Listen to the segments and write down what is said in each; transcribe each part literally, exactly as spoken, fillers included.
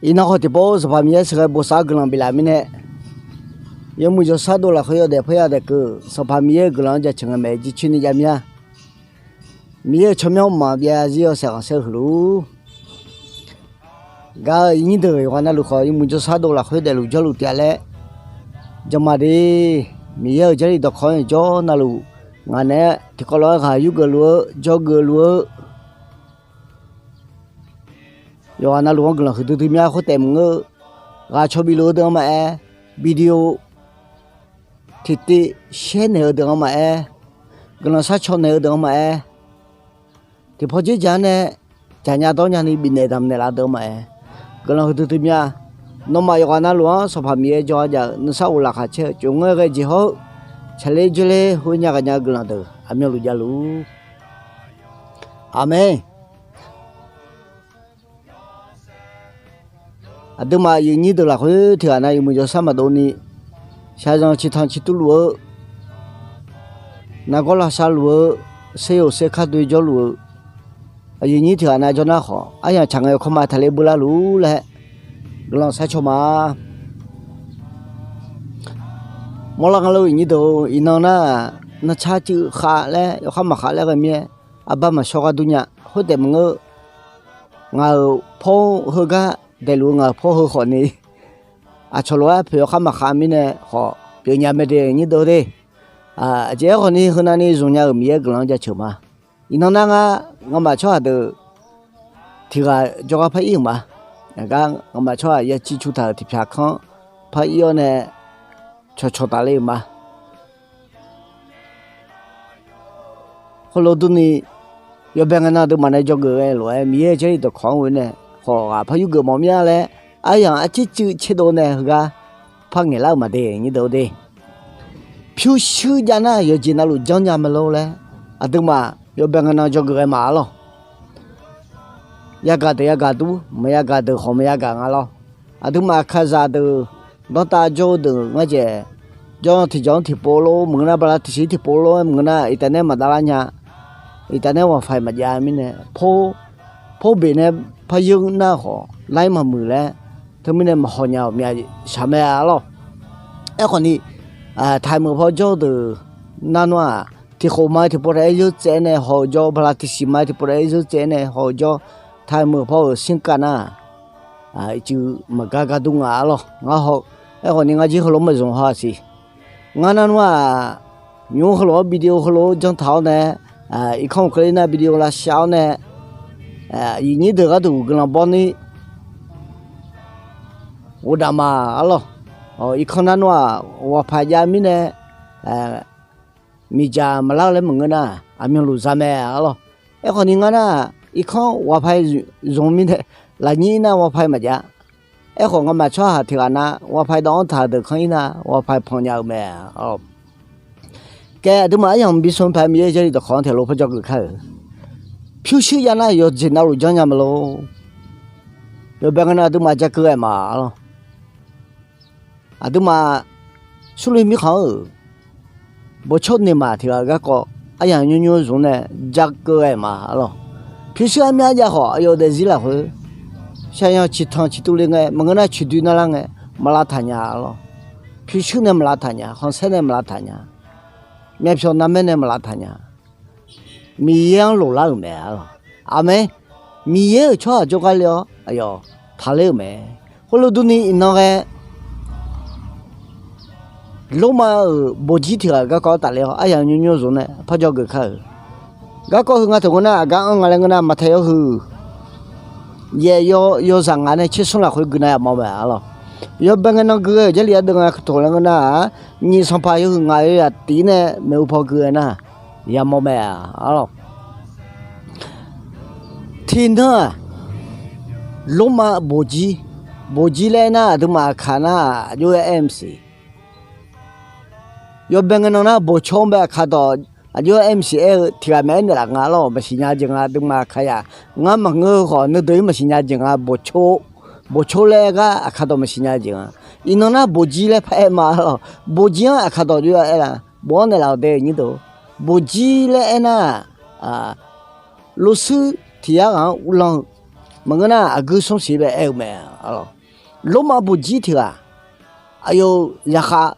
Iqnan khawf tiqpov Sanqpaq Miqyaer sheuqghae bosav-eu guiqlanq biflaf mirnae, yawmuiq jawrshar dov lafkhoer yawdaef parya daef keuv Sanqpaq Miqyaer-euq guiqlanq-anr jaceuq ngae maeq-aer jircoer ni jav mir-a. Miqyaer-euq tsawrmyanr mqmaq byav zarzir yawshaef khanqsaer huiq luf-ur. Gaq-eu iqnyir deuq yawqghaq navluf khawf, yawmuiq jawrshar dov lafkhoer daefluf jawrluf taef-a laer, janma de. Miqyaer-euq Jarlif dawqkawq-anr yajawr navluf, ngaq naeq-aer tiqkawv lof-aer ghaq yurgeuf luf-eu, jawrgeuf luf-eu, yawqghaq navluf-anr guiqlanq huiqdui dui mir-a. Khoertaef maqngeur, ghaq cawq bif luf-eu deuq-anr maqaer, video tiqtiv shaer naeq-eu deuq-anr maqaer, guiqlanq sharcaw naeq-eu deuq-anr maqaer, tiqpawf dzerdzaq-anr nae jaqnya dawrnya ni bifnaeq damqnaeq laf deuq-anr maqaer, guiqlanq huiqdui dui mir-a. Nawmaf yawqghaq navluf-anr Sanqpaq Miqyaer jawrgar jav-eu nuisar of laqkhaq caer-eu tsof ngaer ghae jeq hawr-eu, tsaqler dzoerler khoer nya ghaq nya-eu guiqlanq deuq aqmyanluf javluf-ur. Aqmeq. Aqduimaf aqyuif nyir deuq lafkhoer tiq ghaq nav yawmuiq jawrshar maqdov ni, shaqzanq ciqtanq ciqtuv luf-eu, nargawr lavsav luf-eu, seryoq serkar doe jawrluf-eu, aqyuif nyir tiq ghaq nav jawr nar khawf, aryamq tsaq ngae yawkawr ma taqler beular luf-ur laer guiqlanq sharcaw ma. Mawrlar nga lor-eu nyir deuq-or, iqnan nar, nanrtsar cuiv khav laer yawkhav maqkhav laer ghae mir-aer, arbar maqshawr ghardur nya. Khoertaef maqngeur, ngaq-euq paw-anr heugar daefluf-eu ngaq-euq paw heu khawf ni, aqcawq lof-aer poeq yawkhav maqkhav mirnae khawf pyeufnya mae de nyir deuq de. Aqjeq-aer khawf ni heunav ni zmqnya-euq Miqyaer guiqlanq-anr jaceuq ma. Iqnan nar ngar, ngamaf tsawrhaq deuq tiq ghaq jawrgar par ir-euq ma. Aqgar ngamaf tsawrhaq yaciv cu taq-euq tiqpyaq kanr par ir-awr nae cawqcawq tafler-euq ma. Khoerlof durni, yawbae ngae nan aqduimaf nae dzawgeuf ghae lof-aer Miqyaer-euq Jarlif dawqkawq-anr ghoe nae khawf ghaq par yurgeuf mawf mir-a laer, aryamq arcir cuiv tserdov nae heugar par ngaeqlar-euq ma de nyir deuq-or de. Pyurshuir jav nar yawqjeq navluf janrnya mae lor laer, aqduimaf yawbae ngae nan dzawgeuf ghae ma-ar lawq. Yagaq deuq yagaq dur, maqyagaq deuq khawf maqyagaq nga lawr. Aqduimaf aqkaqzaq deuq, danrtav jawr-eu deuq ngar jaeq, jawr tiqjawq-anr tiqpov lor, maqngeur nar bala tiqsiq tiqpov lor-aer maqngeur nar, iqtav nae maqdavlar nya, iqtav nae waqfaiq maqjav mirnae, pawr beq nae par yeur nar khawf lar-ir maqmuiq laer, teumirnae maqhaw nya-euq myaq shaq mae-ar lawq. Aerkhawf ni, taqhaiq meuq paw jawr-eu deuq nar nawr-aq, tiqkhof ma-eu tiqpov taef-aer yeur tsaev-aer nae haw-eu jawr, bala tiqsiq ma-eu tiqpov taef-aer yeur tsaev-aer nae haw-eu jawr, taqhaiq meuq paw-euq sirkav nar, iqcuiv maqgar gar dur nga-ar lawq. Ngar haw, aerkhawf ni ngar jir heulof-aer maqzmq haw-aq siq. Ngar nar nawr-aq, nymq-mr heulof-aer video heulof-aer janr taq-awr nae, irkanr uqkeuv ler nar video lavshav-awr nae, aqyuif nyir deuq gharduq guiqlanq bawr ni ghofdav ma-ar lawq. Irkanr nar nawr-aq, waqpaq jav mirnae, miqdzaq maqlar-eu laer maqngeur nar, aqmyanluf za mae-ar lawq. Aerkhawf ni ngar nar, irkanr waqpaq zmq mirnae, lafnyir nar waqpaq maqjav. Aerkhawf ngamaf tsawrhaq tiq ghaq nar waqpaq dawv-anr taq-eu deuq kanr-ir nar waqpaq panq nya-eu mae-ar lawq. Kae aqduimaf aryamq bi smr paq-aer Miqyaer-euq Jarlif dawqkawq-anr taeq lof par dzawgeuf kar-euq. Pyurshuir jav nar yawqjeq navluf janrnya mae lor. Yawbae ngae nan aqduimaf ja keuv ghae ma-ar lawq. Aqduimaf Surluiv mirkhanq-euq boqcawr naeqmaf tiq ghaq-euq garkawv aryamq nymr nymr zmq nae ja keuv ghae ma-ar lawq. Pyurshuir armyar jav khawf aqyawf daefzir lafkhoer, shaqyanq ciqtanq ciqtuv le ngae maqngeur nar coeqdoi narlar ngae maqlavtaq nya-ar lawq. Pyurshuir nae maqlavtaq nya, khanqsaer nae maqlavtaq nya, myavpyawq narmaer nae maqlavtaq nya. Miqyaer-anr loqlar-euq mae-ar lawq. Aqmeq. Miqyaer-euq tsawrhaq jawrgar le-awr aqyawf taqler-euq mae. Khoerlof durni iqnan ghae, Lormav-euq boqjir tiq ghaq-euq garkawv tafler-awr aryamq nymr nymr zmq nae par dzawgeuf kar-euq. Garkawv heu nga taq ngeur nar aqgar anr nga laer ngeur nar Maqtaeq yawhuiq yaef yaw yawzaq ngaq nae tser smr lafkhoer gui nar yamawr mae-ar lawq. Yawbae ngae nan gui ghae-euq Jarlif ardeuv nga taq laer ngeur nar-aq, nyiq sanqpaq yawhuiq ngaq yawyaq tif nae maeqhu paw gui ghae nar yamawr mae-ar lawq. Tiqnan-aq, Lormav boqjir, boqjir laer aernar aqduimaf aqkaq nar aqjox-aer aer-eu maqsiq. Yawbae ngae nan nar boqcawr-anr bae aqkaq dawq aqjox-aer aer maqsiq aer-eu tiq ghaq maeq-aer naeqlaf nga-ar lawq. Maqsiq nya jeq nga aqduimaf aqkaq yaq. Ngar maqngeur-eu khawf nuideuq-ir maqsiq nya jeq nga boqcawr, boqcawr laer aer gar aqkaq dawq maqsiq nya jeq nga. Iqnan nar boqjir laer par aer ma-ar lawq. Boqjir-anr aqkaq dawq jov-aer aer la, bof-anr naeqlaf-awq de nyir deuq. Boqjir laer aernar, loshuir tiq yar ghaq-anr uvlanr-eu maqngeur nar aqguir smr siq bae aer-eu mae. Lormav boqjir tiq ghaq aqyawf-euq zaqkhav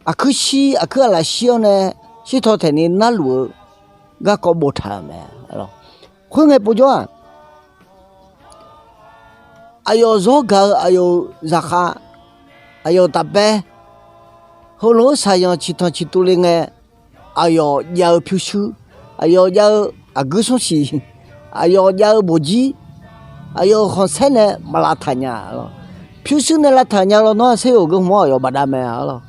aqkuir shir aqkuir aqlaf shir-awr nae shirtaw taeqni narluf-eu garkawv boftaq-euq mae. Khoerngae povjawr-aq, aqyawf zawr gaq-eu aqyawf-euq zaqkhav, aqyawf-euq tafbae, heulof-aer shaqzanq ciqtanq ciqtuv le ngae, aqyawf jav-eu pyurshuir, aqyawf jav-eu aqguir smrsiq, aqyawf jav-eu boqjir, aqyawf-euq khanqsaer nae maq lavtaq nya-a lawq. Pyurshuir nae lavtaq nya lawnmr-aq, ser yawq geur hmq-anr aqyawf bafdav mae-a lawq.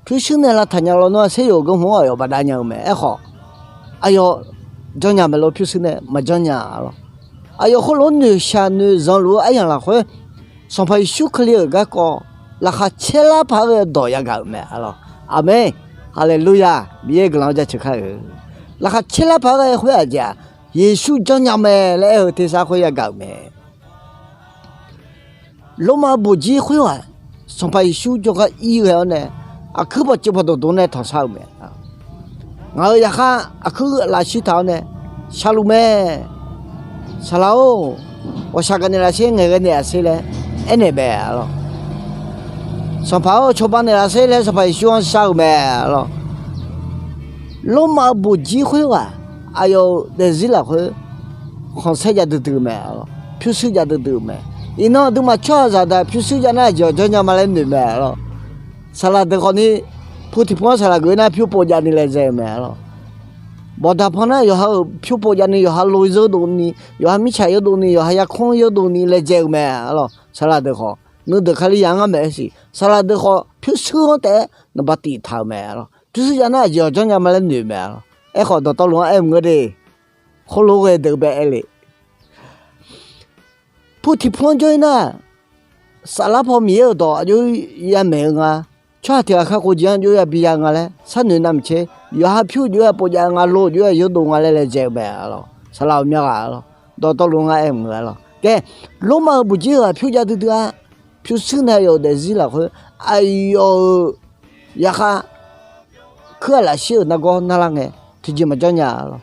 Pyurshuir nae lavtaq nya lawnmr-aq, ser yawq geur hmq-anr aqyawf bafdav nya-eu mae. Aerkhawf, aqyawf janrnya mae lor, pyurshuir nae maqjanr nya-a lawq. Aqyawf khoerlof-aer noeqshaq noeqzanq luf-eu aryamq lafkhoer, Sanqpaq Yeqsur Kali-euq garkawv laqkhaq caerlar paq-aer ghae dawq yagaq-euq mae-a lawq. Aqmeq. Haleluya! Miqyaer guiqlanq-anr jaceuq kar-eu. Laqkhaq caerlar paq-aer ghae khoer-aq jeq-aq, Yeqsur janrnya mae laer aer-eu tersar khoer yagaq-euq mae. Lormav boqjir khoerghaq Sanqpaq Yeqsur jawrgar ir ghae-awr nae, aqkuir pawqtsuif pawqdmq dmq nae tanqshar-euq mae. Ngaq-euq zaqkhav aqkuir lafshir taq-awr nae, shaqluf mae. Saqlaq-or, ghawqshaq gaqnaeq lafsher, ngaeqghae naeq lafsher laer aernaeq mae-a lawq. Sanqpaq-or, cawba naeq lafsher laer Sanqpaq Yeqsur-anr shar-euq mae-a lawq. Lormav-eu boqjir khoerghaq aqyawf-euq daefzir lafkhoer khanqsaer jav duidui-eu mae-a lawq. Pyurshuir jav duidui-eu mae. Iqnan aqduimaf tsawrhaqzaq deuq pyurshuir jav nar aqjeq-awq janrnya ma laer noeq mae-a lawq. Saqlaq deuq khawfni, pu tiqpov-anr saqlaq geuf-ir nar pyur pov javni laejae-eu mae-a lawq. Bawqdaq pan nar yawqha-euq pyur pov javni, yawqha lo yawdovni, yawqha mirtsaq yawdovni, yawqha yarkmr yawdovni laejae-eu mae-a lawq. Saqlaq deuq khawf nuideuq Kalizaq-anr ngar maeq-aer siq. Saqlaq deuq khawf pyurshuir-anr taef-aer naqba tiq taq-euq mae-a lawq. Pyurshuir jav nar aqjeq-awq janrnya ma laer noeq mae-a lawq. Aerkhawf dawqtawvluf-anr aer-eu maqngeur de. Khoerlof-aer ghae deuq bae aer le. Pu tiqpov-anr jawr-ir nar, saflar paw Miqyaer-euq dawq aqjox yamaeq-eu nga. Tsawrhaq tiq ghaq kakhof jeq-anr aqjox yabi ya nga laer sharnoeq navmaqtser, yawqha pyur aqjox ya pov jav nga, lo aqjox ya yawdov nga laer laejae-eu mae-a lawq. Saqlaq-euq myav ghaq-a lawq. Dawqtawvluf-anr aer-eu maqngeur-a lawq. Khaer, lormav-eu boqjir ghaq pyur jav duidui-a. Pyurshuir nae aqyawf-euq daefzir lafkhoer, aqyawf-euq yaqkhav kuir aqlaf shir-euq nargawr narlar ngae, tiqjeq maqjanr nya-a lawq.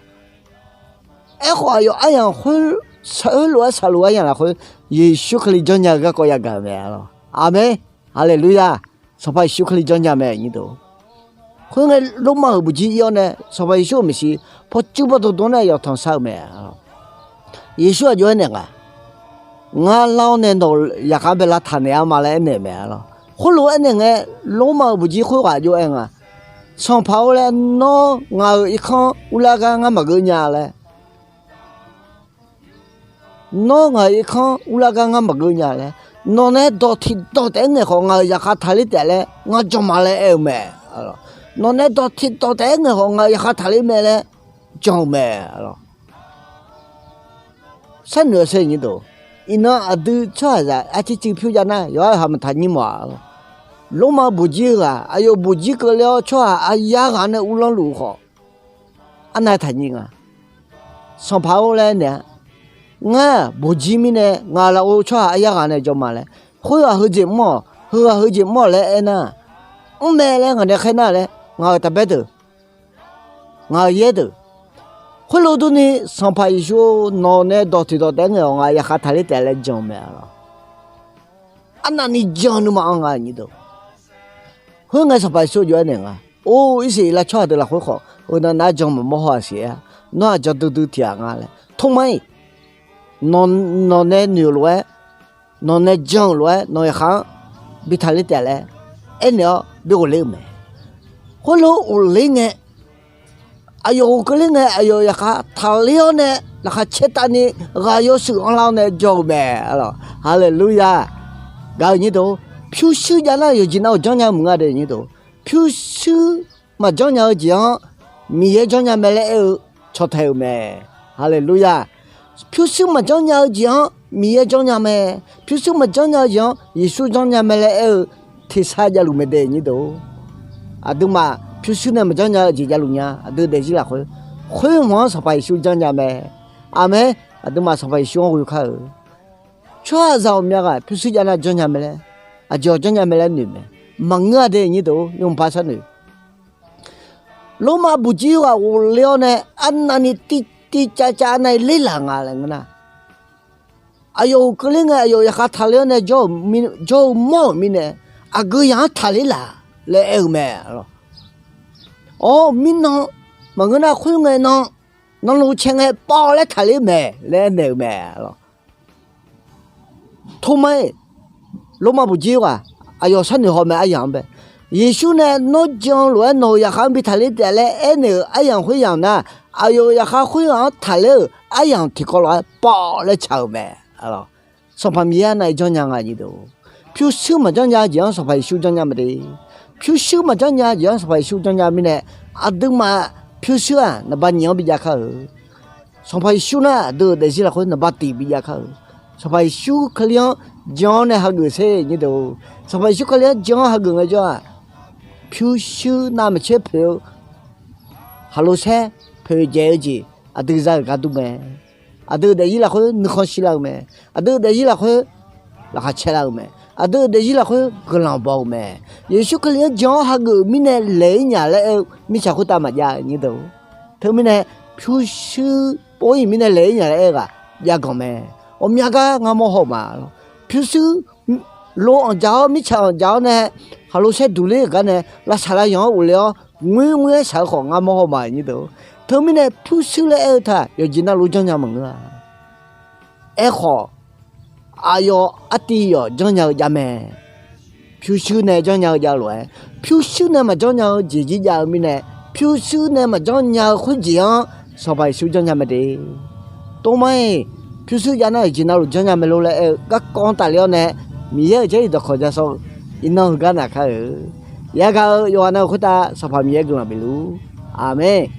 Aerkhawf aqyawf aryamq khoer, heulof-aer saqluf aryamq lafkhoer, Yeqsur Kali janrnya-eu garkawv yagaq-euq mae-a lawq. Aqmeq. Haleluya! Sanqpaq Yeqsur Kali janrnya mae, nyir deuq. Khoerngae, lormav-euq boqjir ir-awr nae Sanqpaq Yeqsur-euq maeqshi pawqtsuif pawqdmq dmq-anr nae yawqtanq shar-eu mae-a lawq. Yeqsur aqjox aernaeq nga, Ngar lar-awr nae nawq-euq zaqkhav bae lavtaq naeq-a ma laer aernaeq mae-a lawq. Khoerlof-aer aernaeq ngae, lormav-euq boqjir khoerghaq aqjox aer nga, Sanqpaq-or laer, nawr ngaq-euq irkanr urlar gar ngar maqgeur nya laer. Nawr ngaq-euq irkanr urlar gar ngar maqgeur nya laer, nawq nae dawq tiqdawq taef-aer ngaeq khawf ngaq-euq zaqkhav taqler taef laer ngar jan ma laer aer-eu mae. Nawq nae dawq tiqdawq taef-aer ngaeq khawf ngaq-euq zaqkhav taqler mae laer jan-eu mae-a lawq. Sharnoeq-eu sher nyir deuq, iqnan aqdui tsawrhaqzaq arcir cuiv pyur jav nar, yawqha-euq haq maqtaq nyir mawf-a lawq. Lormav boqjir ghaq aqyawf boqjir keuvle-awr tsawrhaq aryar ghaq nae uvlanr luf-eu khawf, arnav taqnyir nga. Sanqpaq-or laer naeq-a, Ngar boqjir mirnae ngaq-euq lafov tsawrhaq aryar ghaq nae jawr ma laer, khoerghaq heujeq mr-awq, heughaq heujeq mr-awq laer aernar, mr mae laer ngaq nae khaernar laer, ngaq-euq taqbaer deuq, ngaq-euq yaer deuq. Khoerlof durni, Sanqpaq Yeqsur-or, nawq nae dawq tiqdawq taef-aer ngaeq khawf ngaq-euq zaqkhav taqler taef laer jan-eu mae-a lawq. Arnavni jan-eu nuima-anr nga, nyir deuq. Khoerngae Sanqpaq Yeqsur aqjox aernaeq nga, Or, Irsaqleqlav tsawrhaq deuq lafkhoer khawf, heu nan nar jan maqmawr haw-a siq-aer-a. Nawr aq jan duidui tiq ghaq nga laer. Tormar-iq, nawq nae noeq lof-aer, nawq nae jan-euq lof-aer nawq-euq zaqkhav-anr bi taqler taef laer aernaeq-awr bi ghofler-euq mae. Khoerlof ghofler ngae, aqyawf ghofkeuv ler ngae, aqyawf-euq zaqkhav taqler-awr nae laqkhaq caertavni ghaq yawshuif anrlar-awr nae jawr-eu mae-a lawq. Haleluya! Gaq-eu nyir deuq, pyurshuir jav nar yawqjeq nav-euq janrnya meuq nga de, nyir deuq. Pyurshuir maqjanr nya-eu jeq-anr Miqyaer janrnya mae laer aer-eu cawtae-euq mae. Haleluya! Pyurshuir maqjanr nya-eu jeq-anr Miqyaer janrnya mae. Pyurshuir maqjanr nya-eu jeq-anr Yeqsur janrnya mae laer aer-eu tersar javluf mae de, nyir deuq. Aqduimaf pyurshuir nae maqjanr nya-eu jeq javluf nya, aqdui daefzir lafkhoer, khoerhmq-anr Sanqpaq Yeqsur janrnya mae. Aqmeq. Aqduimaf Sanqpaq Yeqsur-anr ghoe kar-eu. Tsawrhaqzaq ghawqmya ghaq pyurshuir jav nar janrnya mae laer, aqjeq-awq janrnya mae laer noeq mae. Maqngeur-a de, nyir deuq-or, nymrpaq sharnoeq. Lormav boqjir ghaq ghofler-awr nae arnavni tiv tiv cav cav arnavni lerlaq nga laer ngeur nar, Aqyawf-euq keuvler ngae aqyawf yaqkhav taqler-awr nae jawr-eu, jawr-eu mawr-euq mirnae, aqgeu yaq-anr taqler laq laer aer-eu mae. Awr, mirnan maqngeur nar khoerngae nan, nanlu cae ngae pawv laer taqler-eu mae laer aernaeq-euq mae. Tormar-iq, lormav buqjir-aq, aqyawf sharnoeq haw mae aryamq-anr bae. Yeqsur nae nawr jan lof-aer nawq-euq yaqkhav-anr bi taqler taef laer aernaeq-euq aryamq khoeryamq nar, aqyawf-euq yaqkhav khoerghaq-anr taqler-euq aryamq tiqkawv lof-aer pawv laer tsaq-euq mae. Sanqpaq Miqyaer arnav-iq janrnya nga nyi deuq. Pyurshuir maqjanr nya-eu jeq-anr Sanqpaq Yeqsur janrnya mae de. Pyurshuir maqjanr nya-eu jeq-anr Sanqpaq Yeqsur janrnya mirnae, aqduimaf pyurshuir-aq naqba nyiq-anr bijav kar-euq. Sanqpaq Yeqsur nar aqdui-euq daefzir lafkhoer naqba tiq bijav kar-euq. Sanqpaq Yeqsur Kali-anr jan-awr nae hageuf sher nyi deuq. Sanqpaq Yeqsur Kali-anr jan-awr hageuf ngaejawr-aq, pyurshuir navmaqtser poeq-eu, khaqlo saer poeq dzaeq-eu jeq aqdui za-euq gar dur mae. Aqdui-euq daefzir lafkhoer nuikhanr shirlar-eu mae. Aqdui-euq daefzir lafkhoer laqkhaq caelar-eu mae. Aqdui-euq daefzir lafkhoer guiqlanq baw-eu mae. Yeqsur Kali-anr jan-awr hageuf mirnae laeq-ir nya laer aer-eu mirtsaq khoertav maqjav nyi deuq. Teumirnae pyurshuir pov-ir mirnae laeq-ir nya laer aer-eu ghaq javganq mae. Ghawqmya gar ngar mawr haw ma. Pyurshuir lo anqdzaq-awr mirtsaq anqdzaq-awr nae khaqlo saer duq ler-euq gar nae lavsaq lav yanq-anr ghofle-awr ngoer ngoer-aer shaq-eu khawf ngar mawr haw ma nyi deuq. Teumirnae pyurshuir laer aer-eu taq yawqjeq navluf janrnya maqngeur-a. Aerkhawf, aqyawf artiv yawf janrnya-eu jav mae. Pyurshuir nae janrnya-eu jav lof-aer, pyurshuir nae maqjanr nya-eu jeq jir jav-eu mirnae, pyurshuir nae maqjanr nya-eu khoerjeq-anr Sanqpaq Yeqsur janrnya mae de. Tormar-iq, pyurshuir jav nar-euq jeq navluf janrnya mae lor laer aer-eu garkawv-anr tafler-awr nae, Miqyaer-euq jarlif dawqkawq ja sawr-eu iqnan heugar naq kar-eu. Yagaq-eu yawqghaq navluf khoertav Sanqpaq Miqyaer guiqlanq bifluf. Aqmeq.